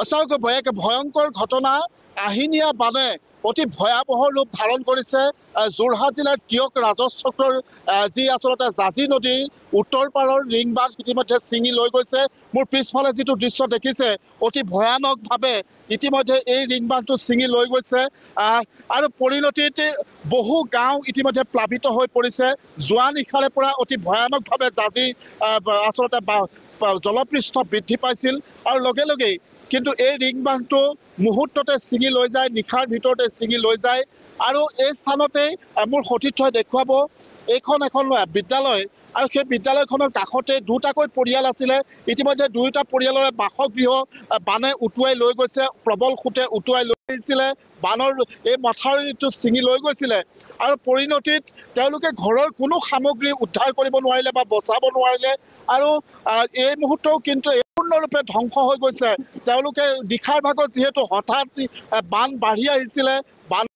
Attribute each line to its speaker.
Speaker 1: চাওক, এক ভয়ংকৰ ঘটনা। আহিনীয়া বানে অতি ভয়াৱহ ৰূপ ধাৰণ কৰিছে। যোৰহাট জিলাৰ টীয়ক ৰাজহ চক্ৰৰ যি আচলতে জাঁজী নদীৰ উত্তৰ পাৰৰ ৰিং বান্ধ ইতিমধ্যে ছিঙি লৈ গৈছে। মোৰ পিছফালে যিটো দৃশ্য দেখিছে, অতি ভয়ানকভাৱে ইতিমধ্যে এই ৰিং বান্ধটো ছিঙি লৈ গৈছে আৰু পৰিণতিত বহু গাঁও ইতিমধ্যে প্লাবিত হৈ পৰিছে। যোৱা নিশাৰে পৰা অতি ভয়ানকভাৱে জাঁজীৰ আচলতে জলপৃষ্ঠ বৃদ্ধি পাইছিল আৰু লগে লগেই কিন্তু এই ৰিং বান্ধটো মুহূৰ্ততে ছিঙি লৈ যায়, নিশাৰ ভিতৰতে ছিঙি লৈ যায়। আৰু এই স্থানতেই মোৰ সতীৰ্থই দেখুৱাব, এইখন এখন বিদ্যালয় আৰু সেই বিদ্যালয়খনৰ কাষতে দুটাকৈ পৰিয়াল আছিলে। ইতিমধ্যে দুয়োটা পৰিয়ালৰে বাসগৃহ বানে উটুৱাই লৈ গৈছে, প্ৰবল সোঁতে উটুৱাই লৈ আহিছিলে, বানৰ এই মথাউৰিটো ছিঙি লৈ গৈছিলে আৰু পৰিণতিত তেওঁলোকে ঘৰৰ কোনো সামগ্ৰী উদ্ধাৰ কৰিব নোৱাৰিলে বা বচাব নোৱাৰিলে। আৰু এই মুহূৰ্তও কিন্তু সম্পূৰ্ণৰূপে ধ্বংস হৈ গৈছে। তেওঁলোকে নিশাৰ ভাগত যিহেতু হঠাৎ বান বাঢ়ি আহিছিলে, বান